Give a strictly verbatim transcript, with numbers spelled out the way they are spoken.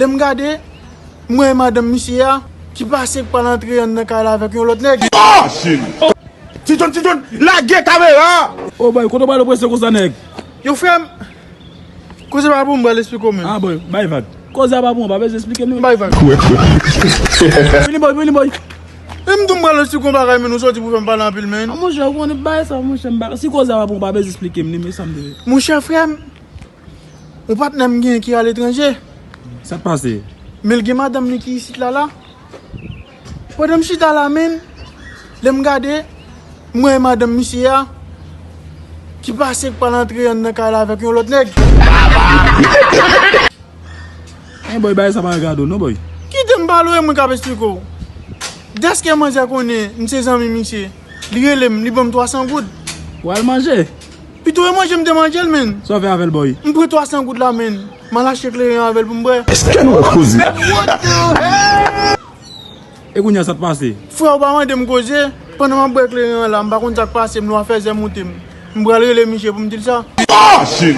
Lè m gade, m wè madanm misye a ki pase k pral antre anndan kay la avèk yon lòt nèg. Ah, cheri! Ti John, Ti John, lage kamera! Oh boy, kote w pral opresyon konsa, nèg? Yo, frè m, koze pa pou m pral esplike w menm. Ah boy, bay vag. Koze a pa pou mwen, pa bezwen esplike m li. Bay vag. Vini boy, vini boy. E m tou m pral esplike w bagay, men nou soti pou fè m pale anpil, men. Ah, monchè, ou konnen bagay sa, monchè, m pa, si koze a pa pou mwen, pa bezwen esplike m li, men sa m te vle. Monchè, frè m, yon patnè m gen ki aletranje. Sa k pase? Men l gen madanm li ki isit la, la. Pandan m chita la, men, lè m gade, m wè madanm misye a ki pase k pral antre anndan kay la avèk yon lòt nèg. Hey boy, bagay sa pa gade w non, boy. Kite m pale w, e mwen k ap esplike w. Dèske manzè konnen m se zanmi misye, li rele m, li ban m twa san goud. W al manje? Pito e manje m te manje l, men. Sa w fè avè l, boy? M pran twa san goud la, men. M al achte kleren avè l pou m bwè. Èske nou wè koze? E kounye a sa t pase? Frè, ou pa mande m koze. Pandan m ap bwè kleren an la, m pa konn sa k pase m, lwa fèzè moute m. M pral rele misye pou m di l sa. Ah, cheri!